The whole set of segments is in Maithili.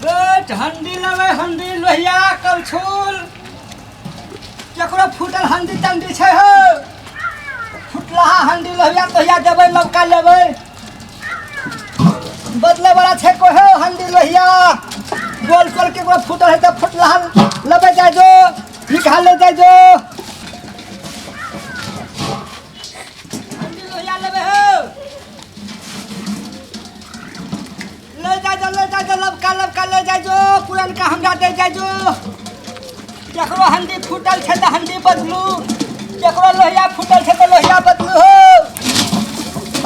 बेट हंडी लेबै, हंडी, लोहिया, कलछुल। केकरो फूटल हंडी तंडी छै हो? फुटलाहा हंडी, लोहिया तोहिया देबै, नवका लेबै। बदले वाला छै कोइ हो? हंडी, लोहिया, गोल तोल केकरो फूटल है तऽ फुटलाहा लेबै, जाइ जो, निकाल ले, जाइ जो। हंडी लोहिया लेबै हो? ले जा जो, ले जा जो, लबका लबका ले जा जो, पुरनका हमरा दे जा जो। केकरो हंडी फूटल छै तऽ हंडी बदलू, केकरो लोहिया फूटल छै तऽ लोहिया बदलू हो।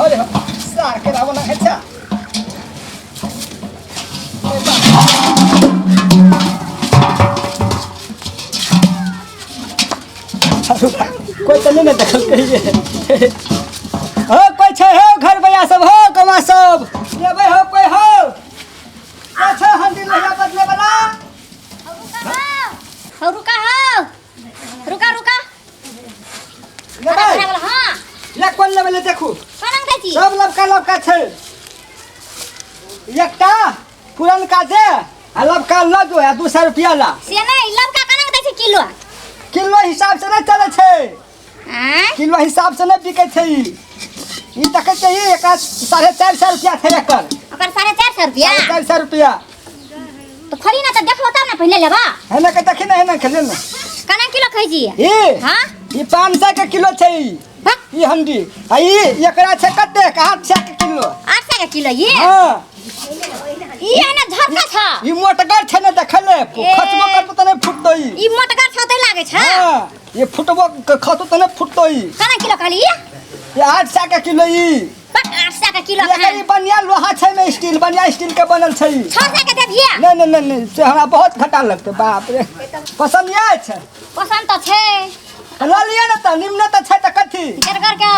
अरे हो, सार के रावण है छा। कोई तऽ नहीं ने देखल कहिए हो। कोई छै हो घर भैया सब हो, गवा सब लेबै हो? कोई हो? कोई छै हंडी लोहिया बदले वाला? हो, रुका हो, रुका रुका। लेबै? हाँ। ले, कोन लेबै ले, देखू। कोना दै छी? सब लबका लबका छै। एकटा पुरनका दे आ लबका लऽ जो आ 200 रुपया ला। से नहीं, लबका केना दै छै किलो? किलो हिसाब से नहि चलै छै। आँय? किलो हिसाब से नहि बिकै छै ई। ई देखै छै, ई एकर 450 रुपया छै एकर। ओकर 450 रुपया? 450 रुपया। तो खोली ना तऽ देखबो तब ने पहिले लेबा। है ना के देखी ना, है ना खेले ना। केना किलो खाइ छी? ई? हाँ। ई 500 के किलो छै ई। भक। ई हंडी आ ई एकरा छै कतेक? 800 के किलो। 800 के किलो ई? हाँ। ई है ना झटका छ। ई मोटगर छै ने, देखले ए। खचबो करतो तऽ नहि फुटतो ई। ई मोटगर छ तै लागै छ। हाँ, ये फुटबो खतो तऽ नहि फुटतो ई। केना किलो कहली ई? ई 800 के किलो ई। बक, 800 के किलो? एकर ई बढ़िया लोहा छै में स्टील, बढ़िया स्टील के बनल छै ई। 600 के देबियै? नहीं नहीं नहीं नहीं, से हमरा बहुत घाटा लगतै। बाप रे, पसंद ये छै? पसंद तऽ छै। तऽ लऽ लिअ ने तऽ, निम्न तऽ छै तऽ कथी। जेरगर के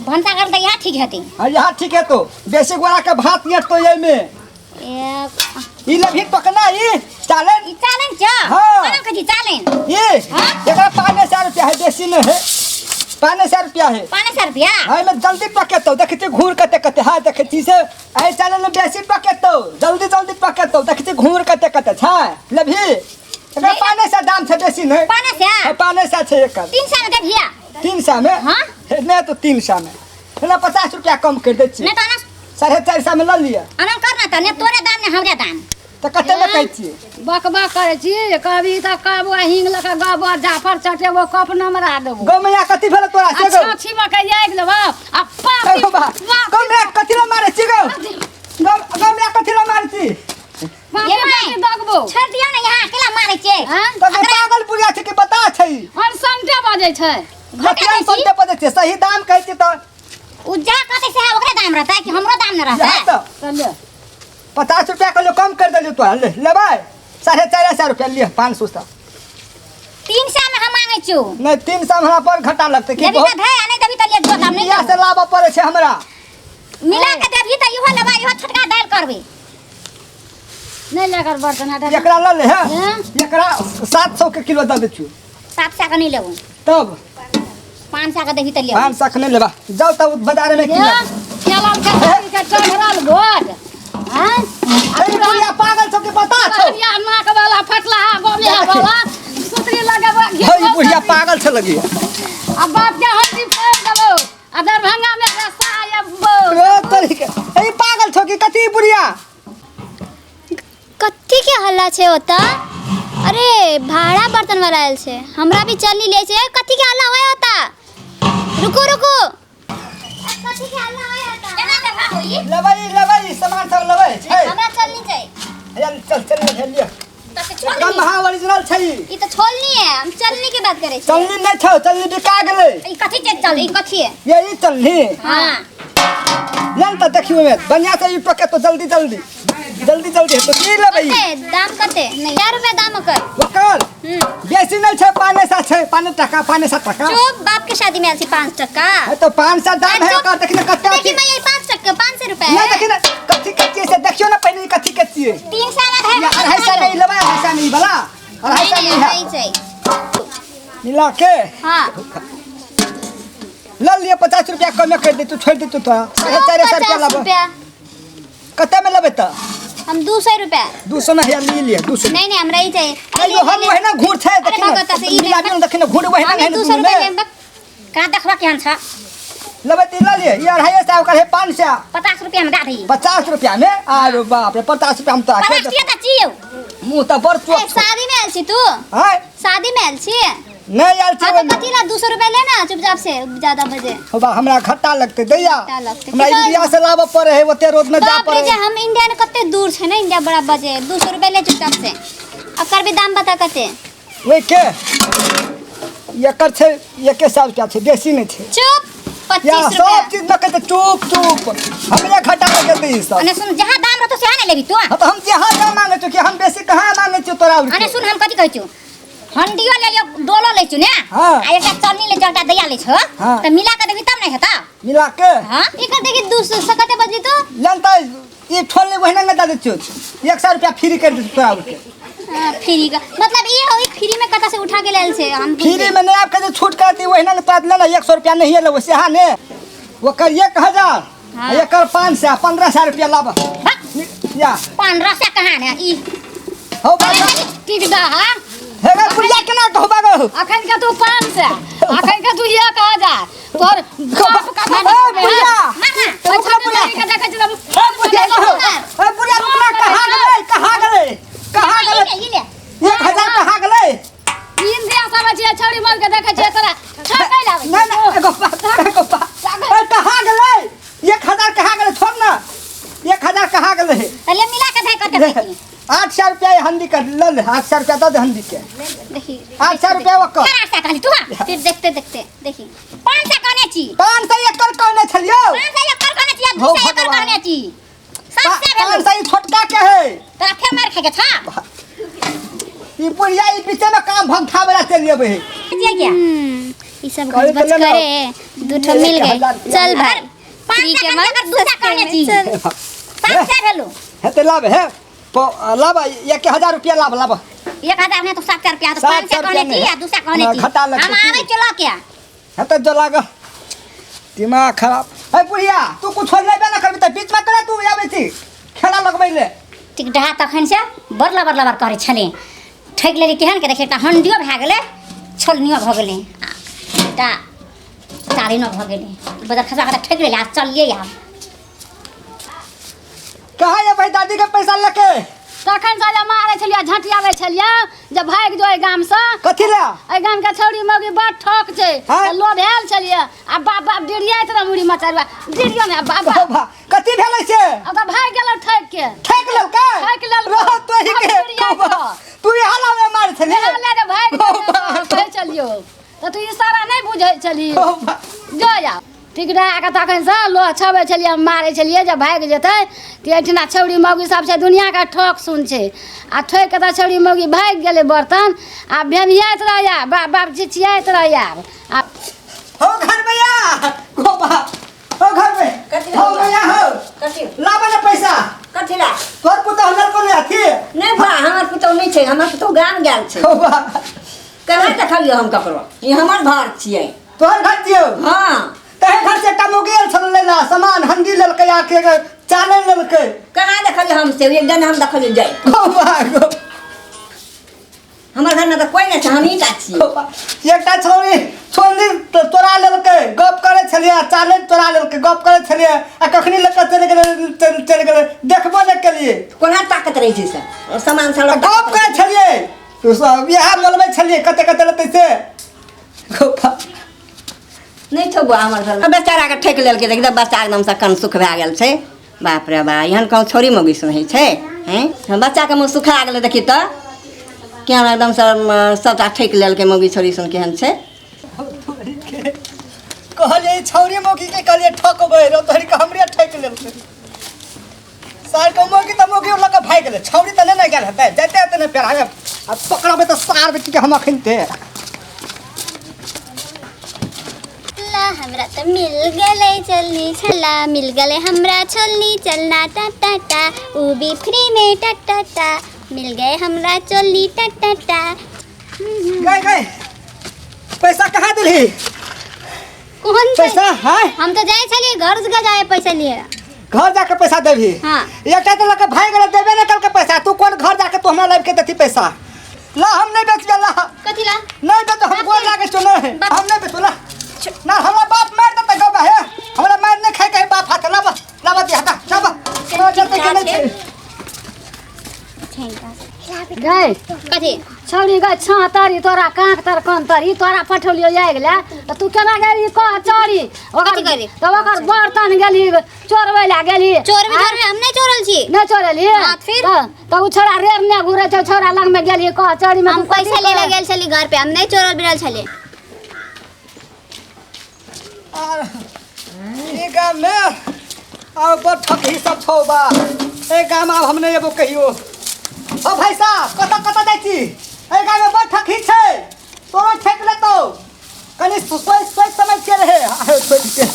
भनसा घर तऽ इएह ठीक हेतै। हाँ, यहाँ ठीक है तो बेसी गोरा के भात नियत तो ये में। एक ई लभी पकना ई चालन। ई चालन छ? हाँ। केना कहै छी चालन? ये हाँ? एकरा 450 रुपया है, बेसी नहीं है, 450 रुपया है। 500 रुपया? हाँ, एहिमे जल्दी पकेतौ, देखै छी घूर कते कते। हाँ, देखै छी से एहि चालन में बेसी पकेतौ, जल्दी जल्दी पकेतौ। देखै छी घूर कते कते छै। लभी एकरा? 500 दाम छै, बेसी नहीं। 500? हाँ, 500 छै एकर। 300 में देबियै? 300 में? हाँ। हे, नहि तो 300 में ना, 50 रुपया कम कर दै छी। नहि तऽ एना 450 में लऽ लिअ। एना कर ना तऽ ने तोरे दाम ने हमरे दाम। तऽ कते में कहै छियै? बक बक करै छी कभी तऽ कबो हिंग लऽ कऽ गबो जाफर चटेबो, कप नमरा देबो। गौ मैया, कथी भेल तोरा से गौ? छाछी में के आगि लेबो आ पापी। गौ बा, गौ मैया, कथी ला मारै छी गौ? गौ, गौ मैया, कथी ला मारै छी? पापी। ये माय। पापी दगबो। छोड़ दियौ ने, यहाँ अकेला मारै छै। हाँ? तऽ गौ, पागल बुढ़िया छै कि बता छै? हम संगटे बजै छै। घटा कथी दै छी। सुनते पड़ै छै? सही दाम कहै छी तऽ। उ जा कहतै सएह ओकरे दाम रहतै कि हमरो दाम न रहतै? इएह तऽ। तऽ ले। 50 रुपया कहलियौ, कम कर देलियौ तोरा। ले, लेबै? 450 रुपया लिअ, 500 सँ। 300 में हम मांगै छियौ। नहि, 300 हमरा पर घाटा लगतै कि देबही बहुत। तऽ धै आ नहि देबही तऽ ले जो, हम नहि इएह से लेबौ। लाबऽ पड़ै छै हमरा। मिला के देबही तऽ इहो लेबै, इहो छोटका दालि करबै। नहि लेकर बर्तन हटा। एकरा लऽ ले हे। हैं? एकरा 700 के किलो दऽ दै छियौ। 700 के नहि लेबौ। तब? 500 के देबही तऽ लेबौ। 500 के नहि लेबा, जाउ तब बाजार में ये किला। खेलल के के चढ़ल गोट हैं। अरे बुढ़िया, पागल छौ कि पता छौ? या नाक वाला फटलाहा गोमिया वाला सुतरी लगेबो। हे, ई बुढ़िया पागल छ लगी। आ बाप के हड्डी फोड़ि देबो आ दरभंगा में रस्सा आबो। रे तरीके, ए पागल छौ कि कथी बुढ़िया? कथी के हल्ला छै ओतऽ? अरे, भाड़ा बर्तन वाला आयल छै, हमरा भी चलनी ले छै। कथी के हल्ला होय ओतऽ? रुकू रुकू, कथी के हल्ला होय ओतऽ? केना देबा होई? लेबै, लेबै सामान सब लेबै छै? हमरा चलनी छै। हे, चल चल ले लिअ। तऽ से एकदम छोलनी। महा ओरिजिनल छै ई। ई तऽ छोलनी है, हम चलनी के बात करै छी। चलनी नहि छौ, चलनी बिका गेलै। ई कथी छै चल, ई कथी है? ये ई चलनी। हाँ। ले ने तऽ देखियौ, ओहिमे बढ़िआँ से ई पके तो जल्दी जल्दी जल्दी जल्दी हेतौ। की लेबै ई? कते दाम? कते नहीं 4 रुपया दाम ओकर। ओकर? हम्म। बेसी नहि छै, 5.5 छै, 5 टका, 5.5 टका। चुप, बाप के शादी में आयल छी 5 टका। है तो 500 दाम है चुप। ओकर, देखी ने कते देखी अथी। मैं ये 5 टका, 500 रुपया नहि है। देखी ने कथी के छियै से, देखियौ ने पहिने ई कथी के छियै। 300 में धै। ये 250 में ई लेबै, 250 में ई वाला, 250 नहीं में ई नहीं है। नहीं चाहिए। मिला के हाँ। लऽ लिअ, 50 रुपया कमे कर दे तू, छोड़ि दे तू तोरा 450 रुपया 50 लेबै। रुपया। कते में लेबै तऽ? हम 200 रुपया। 200 में है, ले लिया 200। नहीं नहीं, हमरा ई चाहिए। नहीं हम वही ना घूर छै, अरे देखी ना। भगवता से ई ले। मिलाबी ना, देखी ना घूर वही ना हम है ना 200 दुनू रुपया में। लेब। कहाँ देखबा केहन छ? लेबै तऽ लऽ लिअ, ई 250 ओकर है 500। 50 रुपया में दे दही। 50 रुपया में? आरो बाप रे, 50 रुपया में तो 50 के तऽ चियौ। मुँह तऽ बड़ ए, चोक छौ। शादी में आयल छी तू? आँय? शादी में आयल छी? नहि आयल छी हाँ तो ओहिमे। कथी ला 200 रुपया ले ना चुपचाप से, ज्यादा बजे। हो बा, हमरा घाटा लगतै दैया। घाटा लगतै। हमरा किसान- इंडिया से लाबऽ पड़े है, ओते रोज में जा बाप रे, पड़े जे है। हम इंडिया में कते दूर छै ना, इंडिया बड़ा बजे। 200 रुपया ले चुपचाप से। अब कर भी दाम बता कते। ओहि के एकर छै 100 रुपया छै, बेसी नहि छै। चुप, या 25 सब रुपया। चीज में कहै छै चुप चुप, हमरे घाटा लग जेतै ई सब। अने सुन, जहाँ दाम रहतो सेहा ने लेबी तू। हाँ, तऽ हम जहाँ दाम मांगै छियौ कि हम बेसी कहाँ मांगै छियौ तोरा आउरके? अने सुन, हम कथी कहै छियौ, हंडियो ले लियो, डोलो लै छियौ ने। हाँ। आ एकटा चलनी लै छियौ, एकटा दैया लै छियौ। हाँ। तऽ मिला के देबी तब ने हेतौ। मिला के? हाँ। एकर देखी 200 से कते बजली तू? लेन तऽ ई छोड़ले वहिना ने दऽ दै छियौ, 100 रुपया फ्री कर दै छियौ तोरा आउरके। हाँ, फ्री का मतलब ई हो, ई फ्री में कता से उठा के लायल छै हम फ्री में नहीं, आपके जो छूट कर दी वहिना ने तोरा लेना 100 रुपया नहीं लेबो सेहा ने। ओकर 1000 हाँ। एकर 500, 1500 रुपया लाब। या। 1500 कहाँ ने ई? हो बाबा। ठीक दा, हाँ? हे गे बुढ़िया केना कहू बाबू? अखन के तू 500, अखन के तू 1000, तोर बाप का ए बुढ़िया। मार ना। रुक ना बुढ़िया। के देखै छी तऽ- ए बुढ़िया कहू। ए बुढ़िया रुक ना, कहाँ गेलै? कहाँ गेलै? कहाँ गेलै? ई ले, ई ले। 1000 कहाँ गेलै? इंडिया सब छियै, छौड़ी मर के देखै छियै तोरा ठकै लाबै। नहीं नहीं, एगो बात, एगो बात। ए कहाँ गेलै? 1000 कहाँ गेलै? छोड़ ना, 1000 कहाँ गेलै? तऽ ले मिला के दे कते देखी। 800 रुपया ये हंडी का ले ले, 800 रुपया दे दे हंडी के। देखी। 800 रुपया ओकर। फेर 800 कहली तू, हाँ? फिर देखते देखते देखी। 500 कहने छी। 500 एकर कहने छलियौ। 500 एकर कहने छी, आ हो 200 एकर भगवान। कहने छी। 700 भेलौ। 500 ई छोटका के है। तोरा फेर मार खाके छा। ई बुढ़िया ई बीचे में काम भंगठा वाला चलि अबै है। जे क्या? ई सब कहली गजबज तऽ ले लो। करे, दू ठो मिल गए। 1000 रुपया। चल भाई, पाँच फ्री के सौ माल कहने दू सौ सस्ते कहने में, छी। चल। 700 भेलौ। हेतै लाभ हे, लाभ 1000 रुपया लाभ, लाभ। 1000 नहि तो 700 रुपया, तो सात 500 सौ कहने रुपया छी नहि। आ 200 कहने हमरा छी। घाटा लगतै हम आबै की? छियौ लऽ के। हेतै जो लाग दिमाग खराब। हे बुढ़िया, तू कुछ लेबे ना करबी तऽ बीच में केना तू आबै छी खेला लगबै ले? ठीक डहा तखन से बड़ लबर लबर करै छलै, ठकि लेली केहन के। देखी, एकटा हंडियो भए गेलै, छोलनियो भऽ गेलै, आ एकटा चालिनो भऽ गेलै। बजर खसा कऽ ठकि लेली, आ चलियै आब। कहाँ एबै दादी के पैसा लके? तखन से जे मारै छलियै, झटियाबै छलियै जे भागि जो एहि गामसँ। कथी लए? एहि गामके छौड़ी मौगी बड़ ठक छै। हाँ? तऽ लोभेल छलियै आ बाप बाप डिरियाइत रह मुड़ी मचरबा डिरियो ने बाप बाप। बाबा, कथी भेलै से? आ तऽ भागि गेलौ ठकि के। ठकि लेलकै? ठकि लेलकै। रह तोही के। हम डिरियाइत बाबा, रह। तू यहाँ लावे मार छली? यहाँ ले जे भागि ओ गेलौ, बाप। कहै छलियौ तऽ तू इशारा नहि बुझै छली। ओ बा- जो जा ठीक रहा के तखन से लोह छबै छलियै, मारै छलियै जे भागि जेतै तऽ एहिठिना छौड़ी मौगी सब छै, दुनियाके ठक सुन छै। आ ठकि के तऽ छौड़ी मौगी भागि गेलै बर्तन आ भेमियाइत रहैया, बाप बाप चिचियाइत रहैया। आ हो घर में या गोपा, हो घर में। कथी हो भैया हो। कथी? लाबा ना पैसा। कथी ला? तोर पुतहु लड़को ने अथी? नहि बा, हमर पुतहु नहि छै, हमर पुतहु गाम गेल छै। हो बा। कहाँ देखलियौ हम ककरो? ई हमर घर छियै। तोहर घर छियौ? हाँ। तहे घर से एकटा मौगी आयल छलै लेला सामान, हंडी लेलकै आके चालनि लेलकै। कहाँ देखलियौ हम से? एक दिन हम देखलियौ जाइ। हो बा, गो। हमर घरमे तऽ कोइ नहि छै, हमही टा छियै। हो बा। एकटा छौड़ी छोड़ी तोरा लेलकै, गप करै छलियै, चालनि तोरा लेलकै, गप करै छलियै आ कखनी लऽ कऽ चलि गेलै, चलि गेलै, देखबो नहि केलियै। कोना ताकत रहै छै से सामान सब लऽ कऽ? गप करै छलियै, तू सब इएह बोलबै छलियै कते कते लेतै से। गप। नहि छौ बौआ हमर घरमे। बेचाराके ठकि लेलकै, देख तऽ बच्चा एकदमसँ कन सुख भए गेल छै। बाप रे बा, एहन कहूँ छौड़ी मौगी सुनहै छै? हैं, बच्चाके मुँह सुखा गेलै। देखी तऽ केहन एकदमसँ सभटा ठकि लेलकै मौगी छौड़ी सुन केहन छै। कहलियै छौड़ी मौगी के कहलियै ठकबै रो तोहरी के, हमरे ठकि लेलकै सार के। मौगी तऽ मौगी लऽ कऽ भागि गेलै, छौड़ी तऽ नहि ने गेल हेतै, जाइते हेतै ने पेरावे। आ पकड़बै तऽ सार बेटी के हम अखन ते। ला हमरा तऽ मिल गेलै चलनी छला, मिल गेलै हमरा छोलनी चलना टा टा टा, उ भी फ्री में टा टा टा, मिल गए हमरा चोली टा टा टा। गए गए, पैसा कहाँ दिलही? कौन पैसा है? हम तो जाए छलिए घर से जाए पैसा लिए। घर जाके पैसा देबही? हाँ। एकटा तऽ लऽ के भागि गेलै, देबे नहि कलकै पैसा। तू कोन घर जाके तू हमरा लाबि के देती पैसा? ला, हम नहि बेचबै, ला। कथी ला? नहि बेचो, हम गोर लागै छौ, नहि। बाप। हम नहि बेचो, ला ना। हमरा बाप मारि देतै गौ हे, हमरा मारि नहि खाइ के है बाप हाथ। लाबऽ, लाबऽ दे, हटा, लाबऽ। जते के नहि छै। गई। कथी? छौड़ी गई छा तारी तोरा काँख तर कन तरी तोरा पठौलियो आइ गेलै तऽ तू केना गेली कह चोरी ओकर? कथी करी? तऽ ओकर बर्तन गेली चोरबै लए गेली। चोरबे चोरबे, हम नहीं चोरल छी। नहि चोरेली? हाँ, फिर? तऽ ओ छोड़ा रेर ने घुरै छै, छोड़ा लगमे गेली कह चोरी में। हम तू कथी पैसा ले कर? गेल छली घर पे, हम नहीं चोरल बिरल छली। आर ई गाम में आब बड़ ठकही सब छौ बा। ए गाम आब हम नहि एबो कहियो। ओ भाई साहब, कतऽ कतऽ जाइ छी? एहि गाम में बड़ ठकही छै, तोरो ठकि लेतौ। कनि सोचि सोचि समझ के रहे। आयो, छोड़ि के।